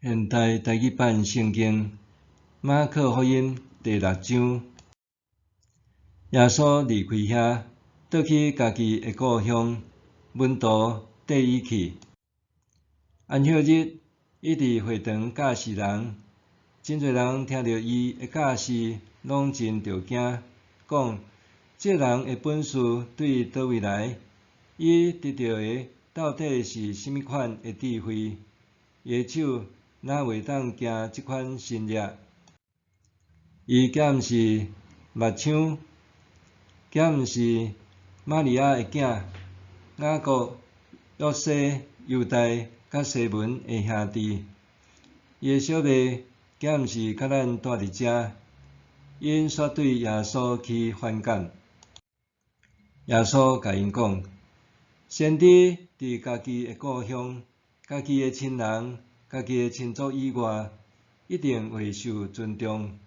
現代台語版聖經馬可福音第六章，耶穌離開遐，倒去家己的故鄉，門徒綴伊去。安息日，伊佇會堂教示人，真濟人聽著伊的教示，攏真著驚，講：這人的本事對佗位來？伊得著的到底是啥物款的智慧？伊的手哪會當行這款神蹟？伊敢毋是木匠？敢毋是瑪利亞的囝？雅各、約西、猶大佮西門的兄弟？伊的小妹敢毋是佮咱蹛佇遮？𪜶煞對耶穌起反感。耶穌共𪜶講：先知佇家己的故鄉、家己的親人、家己的親族以外，一定會受尊重。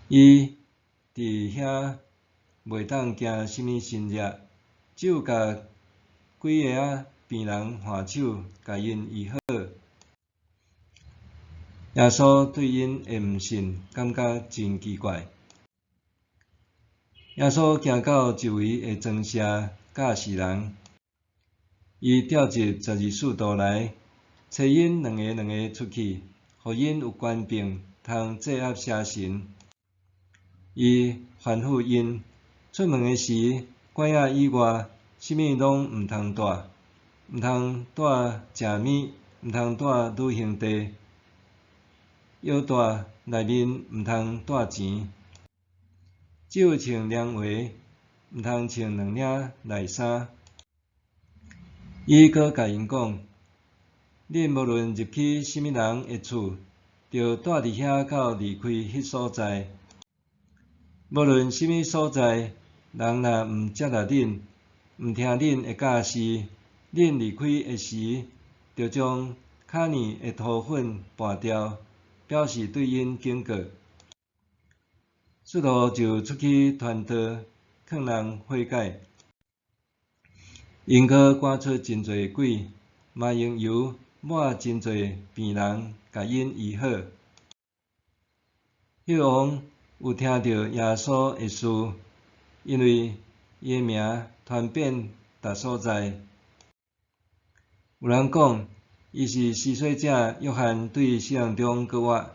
伊佇遐袂當行啥物神蹟，只有共幾个仔病人按手，共𪜶醫好。耶穌對𪜶的毋信感覺真奇怪。耶穌行到一位的莊舍教示人，伊召集十二使徒來，差𪜶兩个兩个出去，予𪜶有權柄通制壓邪神。伊吩咐𪜶出門的時，拐仔以外，啥物攏毋通帶，毋通帶食物，毋通帶旅行袋，腰帶內面毋通帶錢，只有穿涼鞋，毋通穿兩領內衫。伊閣共𪜶講：恁無論入去啥物人的厝，著蹛佇遐到離開彼所在。無論啥物所在，人若毋接納恁，毋聽恁的教示，恁離開的時，著將跤爾的塗粉撥掉，表示對𪜶警告。使徒就出去傳道，勸人悔改。𪜶閣趕出真濟鬼，嘛用油抹真濟病人，共𪜶醫好。彼王有聽著耶穌的事，因為伊的名傳遍逐所在。有人講，伊是施洗者約翰對死人中閣活，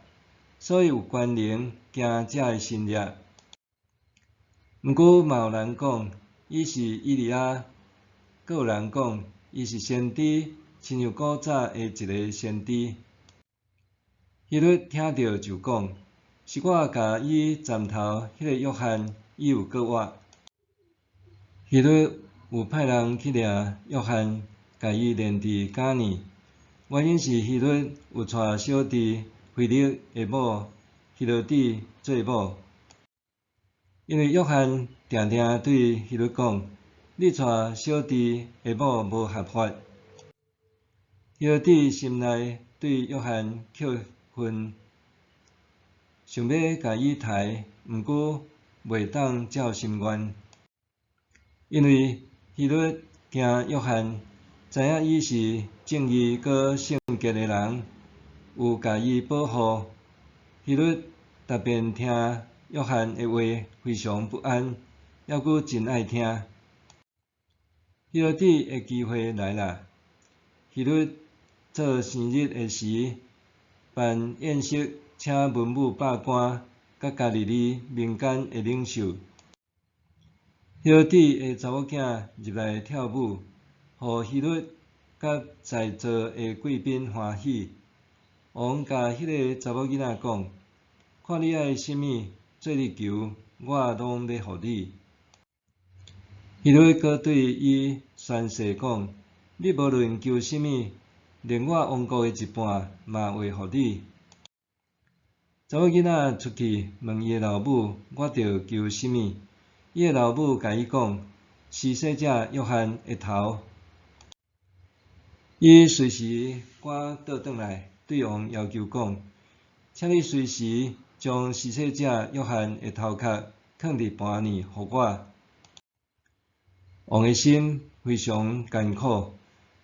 所以有權能行這个神蹟。毋過嘛有人講，伊是以利亞，閣有人講，伊是先知，親像古早的一个先知。希律聽著就講：是我共伊斬頭彼个約翰，伊有閣活。希律有派人去掠約翰，共伊連佇監裡。原因是希律有娶小弟腓力的某希羅底做某。因為約翰定定對希律講：你娶小弟的某無合法。希羅底心內對約翰抾恨，想欲共伊刣，毋過袂當照心願，因為希律驚約翰，知影伊是正義閣聖潔的人，有共伊保護。希律逐遍聽約翰的話，非常不安，猶閣真愛聽。希羅底的機會來啦！希律做生日的時，辦宴席，請文武百官，佮加利利民間的領袖。希羅底的查某囝入來跳舞，予希律佮在座的貴賓歡喜。王共彼个查某囡仔講：看你愛啥物，做你求，我攏欲予你。希律閣對伊宣誓講：你無論求啥物，連我王國的一半嘛會予你。查某囡仔出去問伊的老母：我著求啥物？伊的老母共伊講：施洗者約翰的頭。伊隨時趕倒轉來，對王要求講：請你隨時將施洗者約翰的頭殼囥佇盤裡予我。王的心非常艱苦，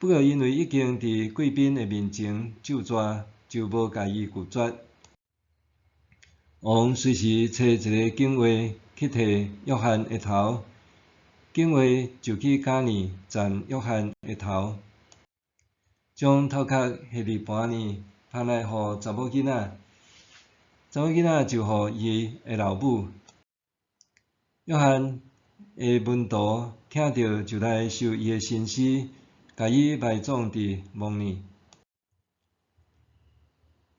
不過因為已經佇貴賓的面前咒詛，就無共伊拒絕。王隨時差一个警衛去提約翰的頭，警衛就去監獄斬約翰的頭，將頭殼繫佇盤裡，捧來予查某囡仔，查某囡仔就予伊的老母。約翰的門徒聽著，就來收伊的身屍，共伊埋葬佇墓裡。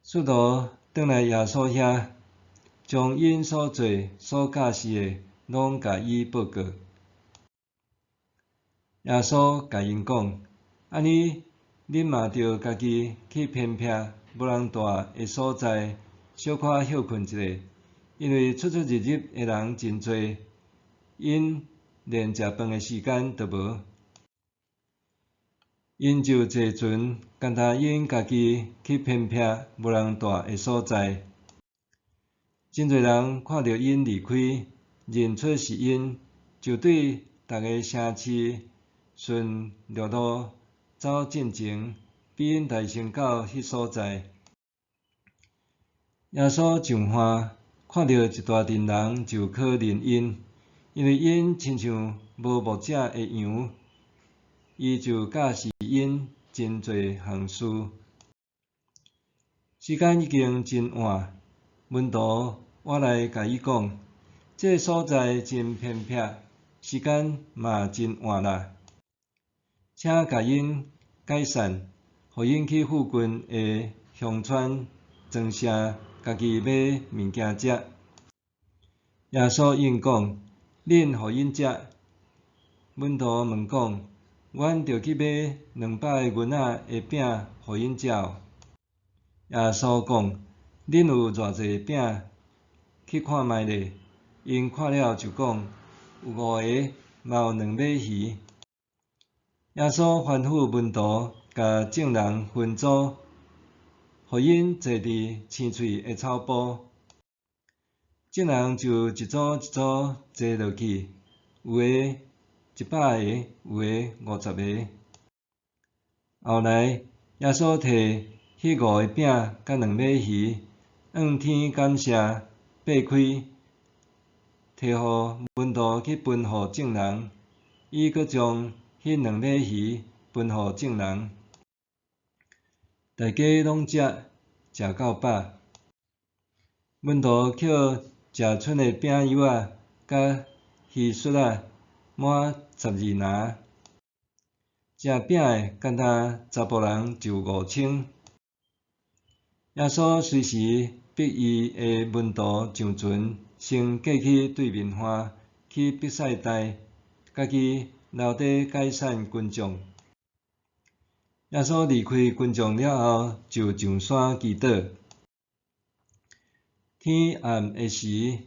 使徒轉來耶穌遐，將𪜶所做、所教示的，攏共伊報告。耶穌共𪜶講：按呢，恁嘛著家己去偏僻無人蹛的所在，小可歇睏一下，因為出出入入的人真濟，𪜶連食飯的時間都無。𪜶就坐船，干焦𪜶家己去偏僻無人蹛的所在。真濟人看著𪜶離開，認出是𪜶，就對逐个城市順陸路走進前，比𪜶來先到彼所在。耶穌上岸，看著一大陣人就可憐𪜶，因為𪜶親像無牧者的羊，伊就教示𪜶真濟項事。時間已經真晚，門徒倚來共伊講：這个所在真偏僻，時間嘛真晚啦，請共𪜶解散，予𪜶去附近的鄉村莊舍，家己買物件食。耶穌應講：恁予𪜶食。門徒問講：阮著去買200个銀仔的餅予𪜶食哦？耶穌講：恁有偌濟餅？去看覓咧。𪜶看了就講：有五个，嘛有兩尾魚。耶穌吩咐門徒，共眾人分組，予𪜶坐佇青翠的草埔。眾人就一組一組坐落去，有的100个，有的50个。後來，耶穌提彼五个餅佮兩尾魚，向天感謝，擘開，提予門徒去分予眾人，伊閣將彼兩尾魚分予眾人，大家攏食，食到飽。門徒抾食賰的餅幼仔佮魚屑仔，滿12籃。食餅的干焦查埔人就5000。耶穌隨時逼伊的門徒上船，先過去對面岸，去伯賽大，家己留佇解散群眾。耶穌離開群眾了後，就上山祈禱。天暗的時，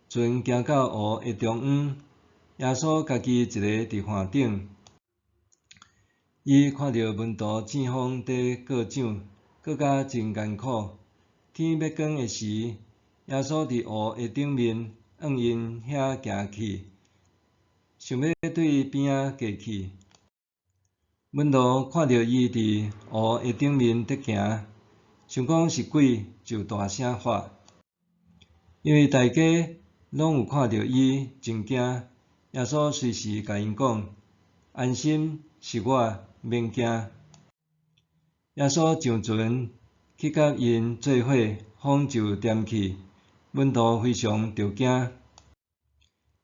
船行到湖的中央，耶穌家己一个佇岸頂。伊看著門徒糋風佇割槳，割甲真艱苦。天欲光的時，耶穌佇湖的頂面向𪜶遐行去，想欲對邊仔過去。門徒看著伊佇湖的頂面佇行，想講是鬼，就大聲喊。因為大家攏有看著伊，真驚。耶穌隨時共𪜶講：安心，是我，免驚。耶穌上船去佮𪜶做伙，風就恬去，門徒非常著驚，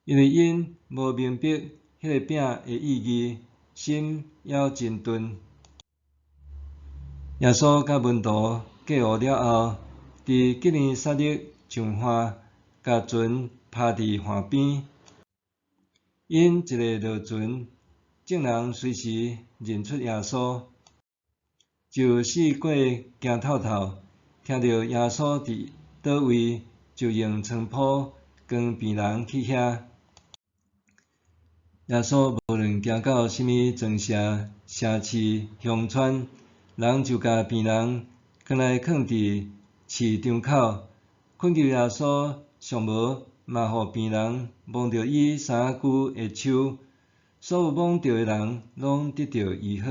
因為𪜶無明白彼个餅的意義，心猶真鈍。耶穌佮門徒過湖了後，佇基尼撒勒上岸，共船拍佇岸邊。𪜶一下落船，眾人隨時認出耶穌，就四界行透透，聽著耶穌佇佗位，就用床鋪扛病人去遐。耶穌無論行到啥物莊舍、城市、鄉村，人就共病人扛來囥佇市場口，懇求耶穌上無嘛予病人摸著伊衫仔袖的手，所有摸著的人攏得著醫好。